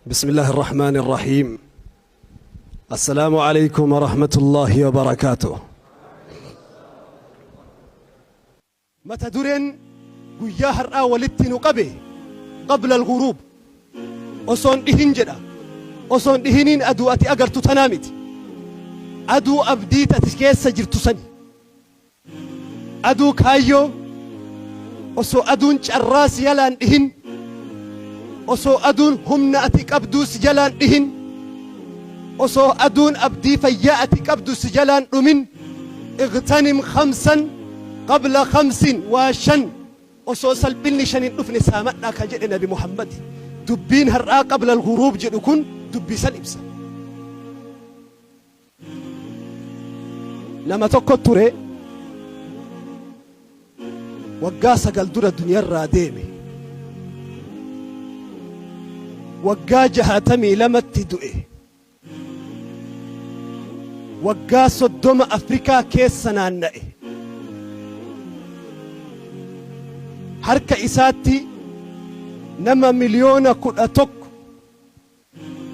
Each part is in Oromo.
بسم الله الرحمن الرحيم. السلام عليكم ورحمة الله وبركاته. Mata dureen guyyaa har'aa walitti nu qabe qabla al-ghuruub, osoon dhihin jedha. Osoon dhihiniin aduu ati agartu tanaa miti. Aduu abdii ati keessa jirtu sani. Aduu kaayyoo, osoo aduun carraa si jalaan dhihin, osoo aduun humna ati qabduu si jalaan dhihin, osoo aduun abdii fayyaa ati qabdu si jalaan dhumin, اغتنم خمسا قبل خمس, waa shan osoo salphinni shan hin dhufne saamadhaa ka jedhe Nabi Muhammad. Dubbiin har'aa قبل الغروب jedhu kun dubbii san ibsa. Nama tokko ture, waggaa 9 dura duniyarraa deeme. Waggaa 62tti du'e. Waggaa 30 Afrikaa keessa naanna'e. Harka isaatti nama 11,000,000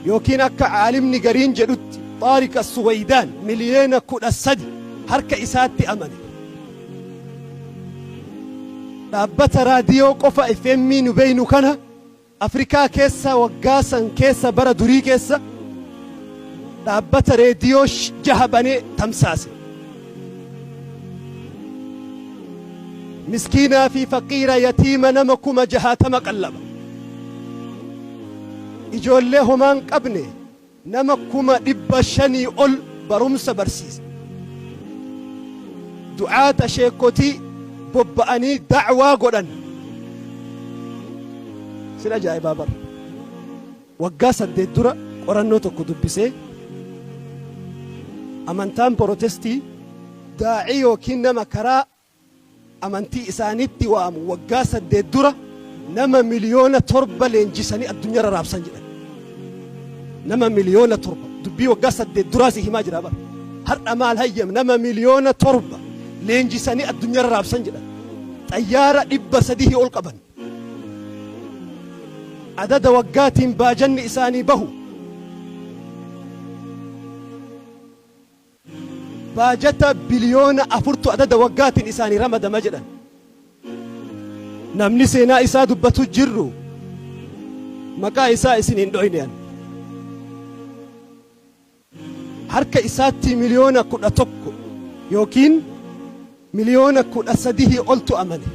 yookiin akka caalimni gariin jedhutti, Xaarik As-Suwaydaan, 13 miliyoona harka isaatti amane. Dhaabbata raadiyoo qofa, FM nu beeynu kana, Afrikaa keessa waggaa san keessa, bara durii keessa, dhaabbata reediyoo jaha banee tamsaase. Miskiinaa fi faqiira, yatiima nama 60,000 qallaba. Ijoollee homaan qabne nama 500,000 ol barumsa barsiise. Du'aata, sheekotii bobba'anii da'waa godhan. Sin ajaa'ibaa bara. Waggaa 8 dura qorannoo tokko dubbisee, amantaan Porotestii daa'ii yookiin nama karaa amantii isaaniitti waamu waggaa 8 dura nama 7 miliyoona leenjisanii addunyaarra raabsan jedhan. Nama 7 miliyoona, dubbii waggaa 8 duraa si himaa jira bara. Har'a maal hayyam? Nama 7 miliyoona leenjisanii addunyaarra raabsan jedhan. Xayyaara 300 ol qaban. Adada waggaatiin baajanni isaanii bahu baajata biliyoona 4tu adada waggaatiin isaanii ramadama jedhan. Namni seenaa isaa dubbatu jirru, maqaa isaa isin hin dhoyne an. Harka isaatti 11 miliyoona yookiin 13 miliyoona oltu amane.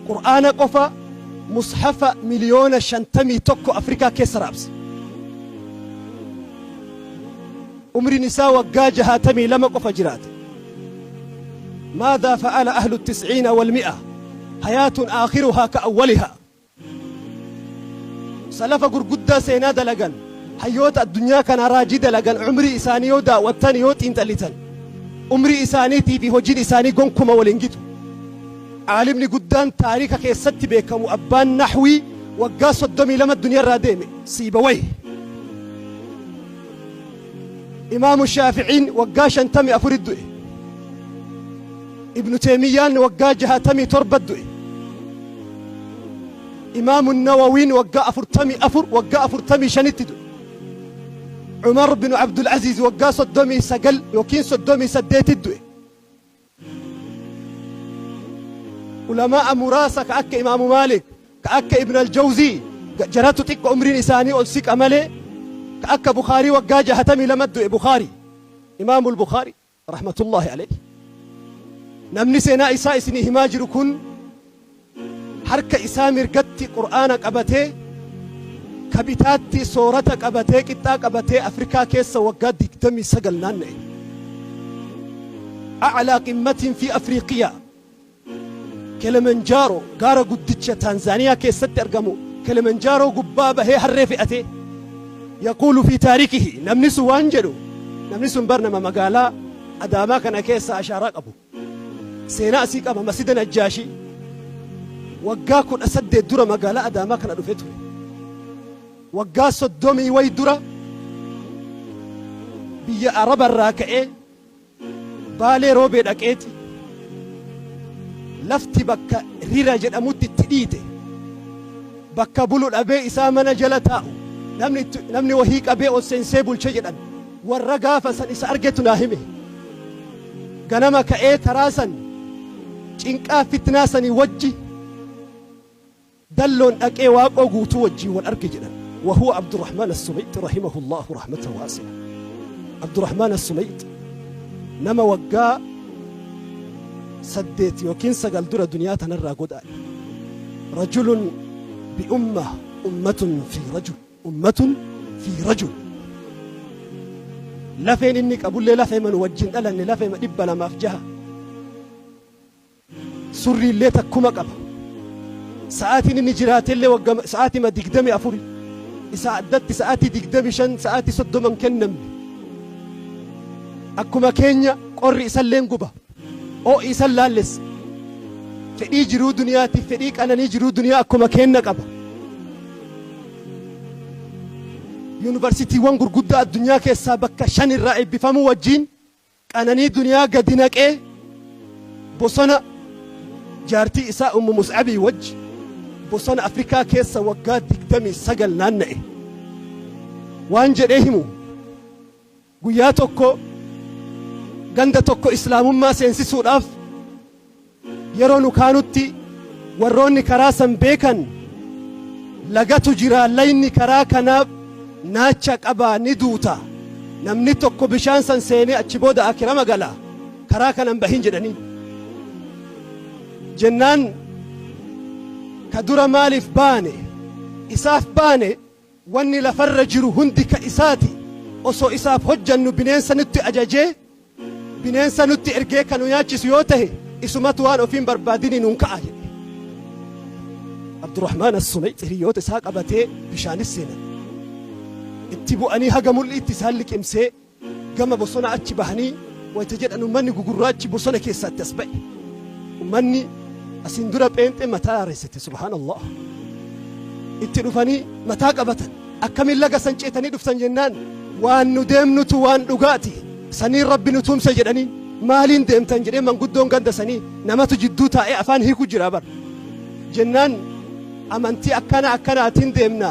Qur'aana qofa mushafa 51 miliyoona Afrikaa keessa raabse. Umriin isaa waggaa 62 qofa jiraate. ماذا فعل أهل التسعين والمئة؟ حياة آخرها كأولها. Salafa gurguddaa seenaa dalagan, hayyoota addunyaa kana raajii dalagan, umrii isaanii yoo daawwattan, yoo xiinxallitan, umrii isaaniitii fi hojiin isaanii gonkuma waliin gitu. Caalimni guddaan taarika keessatti beekamu, abbaan naxwii, waggaa 32 addunyaarraa deeme, Siibawayh. Imaamu Shaaficiin waggaa 54 du'e. Ibnu Teemiyyaan waggaa 67 du'e. Imaamu Nawawiin waggaa 44, waggaa 45tti du'e. Umar bin Abdul Aziz waggaa 39 yookiin 38tti du'e. Ulamaa muraasa ka akka Imaamu Maalik, ka akka Ibn Aljawzii, jaratu xiqqo umriin isaanii ol siqa malee, ka akka Bukaarii waggaa 62 du'e. Bukaarii, Imaamu Bukaarii رحمة الله عليه. Namni seenaa isaa isinii himaa jiru kun harka isaa mirgatti Qur'aana qabatee, ka bitaatti soorata qabatee, qixxaa qabatee, Afrikaa keessa waggaa 29 naanna'e. أعلى قمة في أفريقيا, Kilimanjaaroo, gaara guddicha Taanzaaniyaa keessatti argamu, Kilimanjaaroo gubbaa bahee harree fe'atee. يقول في تاريخه, namni sun waan jedhu, namni sun bar nama magaalaa Adaamaa kana keessa ashaaraa qabu, seenaa asii qaba. Masjida Najjaashii waggaa 18 dura magaalaa Adaamaa kana dhufe ture. Waggaa 30 way dura biyya Arabarraa ka'ee Baalee Roobee dhaqeeti lafti bakka Rira jedhamutti itti dhiite. Bakka bulu dhabee isaa mana jala taa'u namni wahii qabee ol seensee bulche jedhan. Warra gaafa san isa argetu naa hime. Ganama ka'ee karaa san cinqaa fitnaa sanii wajji dalloon dhaqee Waaqoo Guutuu wajjiin wal arge jedhan. Wahuwa Abdurrahmaan As-Sumayxi rahimahullaahu rahmatan waasi'a. Abdurrahmaan As-Sumayxi nama waggaa 8 yookiin 9 dura duniyaa tanarraa godaane. Rajulun bi ummah, ummatun fi rajul, ummatun fi rajul. Lafeen inni qabullee lafeema nu wajjin dhalanne lafeema 206. Surriillee takkuma qaba. Sa'aatiin inni jiraatellee wagga sa'aatima 24. Isaa addatti sa'aatii 25 sa'aatii 30 hin kennamne. Akkuma keenya qorri isalleen guba. Oo'i isan laallessa. Fedhii jiruu duniyaatiif fedhii qananii jiruu duniyaa akkuma keenna qaba. Yuunivarsiitiiwwan gurguddaa addunyaa keessaa bakka 5 irraa eebbifamuu wajjiin qananii duniyaa gadi naqee bosona jaartii isaa Ummu Mus'abii wajji bosona Afrikaa keessa waggaa 29 naanna'e. Waan jedhee himu guyyaa tokko ganda tokko Islaamummaa seensisuudhaaf yeroo nu kaanutti warroonni karaa san beekan lagatu jira layni karaa kanaa naacha qabaa ni duuta namni tokko bishaan san seenee achi booda aakirama gala karaa kana hin bahin jedhaniin. Jennaan ka dura maaliif baane isaaf baane Wanni lafarra jiru hundi ka isaati, osoo isaaf hojjannu bineensa nutti ajajee, bineensa nutti ergee ka nu nyaachisu yoo tahe, isumatu waan ofii hin barbaadinii nuun ka'a jedhe. Abdurrahmaan As-Sumayxi hiriyyoota isaa qabatee bishaanis seenan. Itti bu'anii haga mul'iitti isaan liqimsee gama bosonaa achi bahanii wayta jedhan ummanni gugurraachi bosona keessaa itti as ba'e. Ummanni asiin dura pheenxee mataa haaressite subhaanallah. Itti dhufanii mataa qabatan. Akkamiin laga san ceetanii dhuftan jennaan waan nu deemnutu waan dhugaati. Saniin Rabbi nu tumse jedhanii maaliin deemtan jedhee manguddoon ganda sanii namatu jidduu taa'ee afaan hiiku jira bar. Jennaan amantii akkana akkanaatiin deemna.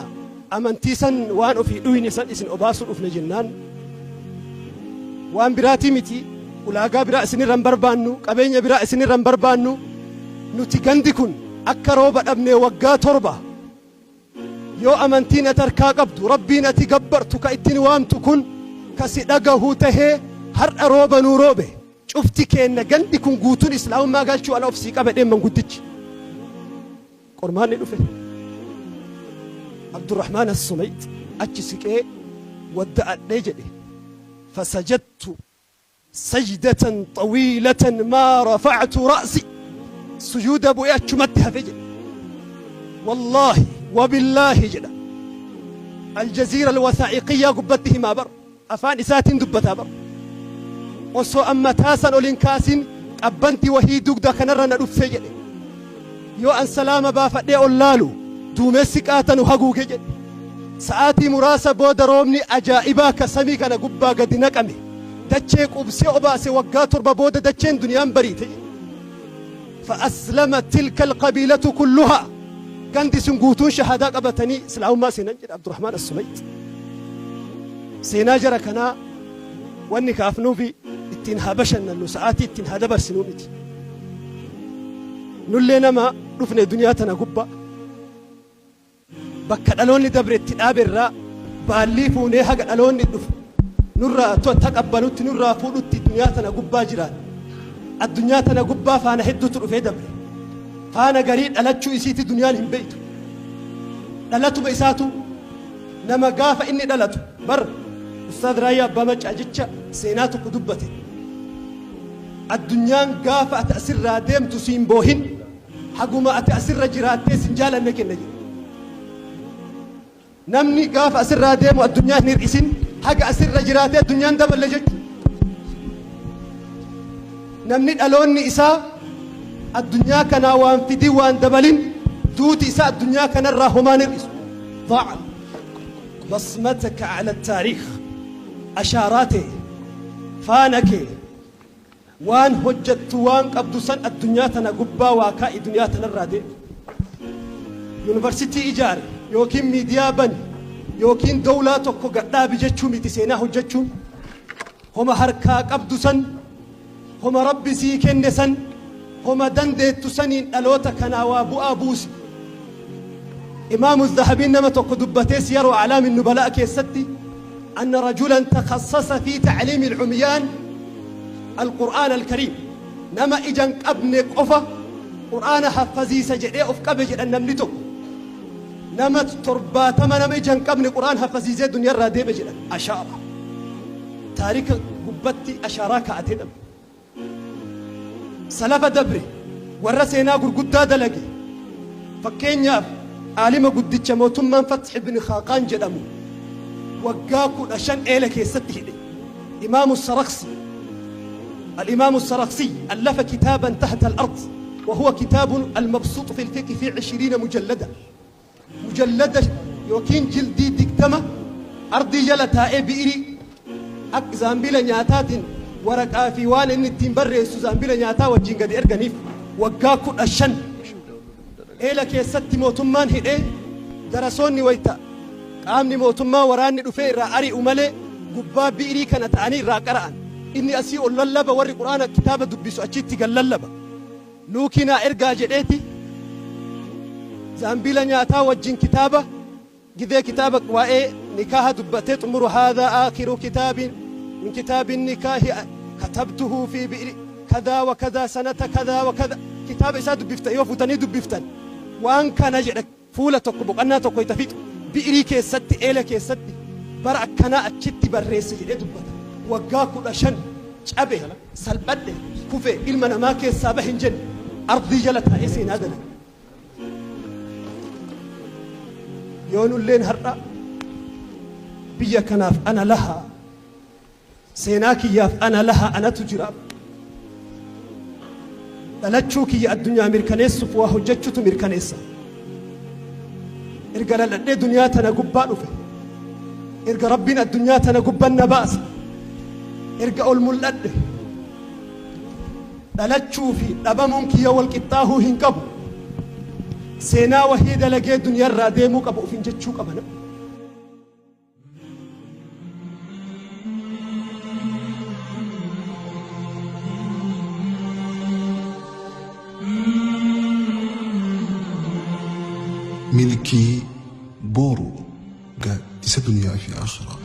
Amantii san waan ofii dhuyne san isin obaasuu dhufne jennaan waan biraatii miti ulaagaa biraa isinirra hin barbaannu qabeenya biraa isinirra hin barbaannu nuti gandi kun akka rooba dhabnee waggaa 7 yoo amantiin ati harkaa qabdu rabbiin ati gabbartu ka ittiin waamtu kun ka si dhagahu tahee har'a rooba nuu roobe cufti keenna gandi kun guutuun islaamummaa galchuu ana of sii qaba jedheen manguddichi. Qormaanni dhufe. Abdurrahmaan As-Sumayx achi siqee wadda'adhee jedhe. Fasajadtu sajdatan xawiilatan maa rafa'tu ra'si. Sujuuda bu'ee achumatti hafe jedhe. Wallaahi wabillaahi jedha. Aljaziira Alwasaa'iqiyyaa gubbatti himaa bar. Afaan isaatiin dubbataa bar. Osoo an mataa san ol hin kaasin qabbanti wahii dugda kanarra na dhufte jedhe. Yoo an salaama baafadhee ol laalu duumessi qaata nu haguuge jedhe. Sa'aatii muraasa booda roobni ajaa'ibaa ka samii kana gubbaa gadi naqame dachee quubsee obaase waggaa 7 booda dacheen duniyaan bariite jedhe. Fa aslamat tilka alqabiilatu kulluhaa gandi sun guutuun shahaadaa qabatanii islaamummaa seenan jedhe Abdurrahmaan As-Sumayx. Seenaa jara kanaa wanni kaafnuufi ittiin haa bashannannu sa'aatii ittiin haa dabarsinuu miti. Nullee nama dhufne duniyaa tana gubbaa. Bakka dhaloonni dabre itti dhaabe irraa baallii fuunee haga dhaloonni dhufu nurraa taqabbalutti nurraa fuudhutti duniyaa tana gubbaa jiraanna. Addunyaa tana gubbaa faana hedduutu dhufee dabre. Faana garii dhalachuu isiiti duniyaan hin beeytu. Dhalatuma isaatu nama gaafa inni dhalatu bar Ustaaz Raayyaa Abbaa Maccaa jecha seenaa tokko dubbate. Addunyaan gaafa ati asirraa deemtu siin boohin. Haguma ati asirra jiraattee sin jaalanne kenna jedhe. Namni gaafa asirraa deemu addunyaa hin hir'isin haga asirra jiraatee addunyaan daballe jechuudha. Namni dhaloonni isaa addunyaa kanaa waan fidin waan dabalin duuti isaa addunyaa kanarraa homaan hir'isu. ضع بصمتك على التاريخ ashaaraa tee faana kee Waan hojjattu waan qabdu san addunyaa tana gubbaa waa kaa'i duniyaa tanarraa deemi. Yuunivarsitii ijaare yookiin miidiyaa bani yookiin dowlaa tokko gadhaabi jechuu miti. Seenaa hojjechuun homa harkaa qabdu san, homa Rabbi sii kenne san, homa dandeettu saniin dhaloota kanaa waa bu'aa buusi. Imaamu Zahabiin nama tokko dubbatee Siyaru Aclaami Nubalaa keessatti: أن رجلا تخصص في تعليم العميان القرآن الكريم. Nama ija hin qabne qofa qur'aana haffaziisa jedhee of qabe jedhan. Namni tokko nama 70 nama ija hin qabne qur'aan haffaziisee duniyarraa deeme jedhan. Ashaara taarika gubbatti ashaaraa kaa'atee dhabe. Salafa dabre warra seenaa gurguddaa dalage, fakkeenyaaf aalima guddicha mootummaan Fath ibn Khaaqaan jedhamu waggaa 15 eela keessatti hidhe. Imaamu Saraksi, الإمام السرخسي، ألف كتابا تحت الأرض، وهو كتاب المبسوط في الفقه في 20 مجلدة. مجلدة yookiin jildii 20 ardii jala taa'ee bi'irii akka zaambila nyaataatiin waraqaa fi waan inni ittiin barreessu zaambila nyaataa wajjin gadi erganiif. Waggaa 15 eela keessatti mootummaan hidhee, darasoonni wayta qaamni mootummaa waraanni dhufee irraa ari'u malee gubbaa bi'irii kana ta'anii irraa qara'an. Inni asii ol lallaba, warri Quraana kitaaba dubbisu achitti gad lallaba. Luukinaa ergaa jedheeti zaambila nyaataa wajjin kitaaba gidee kitaaba waa'ee nikaaha dubbatee xumuru, "هذا آخر كتاب من كتاب النكاح كتبته في بئر كذا وكذا سنة كذا وكذا." Kitaaba isaa dubbiftan yoo fuutanii dubbiftan waan kana jedha. Fuula tokko, boqonnaa tokko itti fixu bi'irii keessatti, eela keessatti, bara akkanaa achitti barreesse jedhee dubbata. Waggaa 15 cabe, salphadhe, kufe, ilma namaa keessaa bahe hin jenne. Ardii jala taa'ee seenaa dalaga. Yoo nulleen har'a biyya kanaaf ana lahaa, seenaa kiyyaaf ana lahaa, anatu jira, dhalachuu kiyya addunyaa mirkaneessuuf waa hojjechuutu mirkaneessa. Erga dhaladhee duniyaa tana gubbaa dhufe, erga Rabbiin addunyaa tana gubban na baase, erga ol mul'adhe, dhalachuu fi dhabamuun kiyya wal qixxaahuu hin qabu. Seenaa wahii dalagee duniyarraa deemuu qaba ufin jechuu qaba namni. Milkii Booruu, gaaddisa duniyaa fi akhiraa.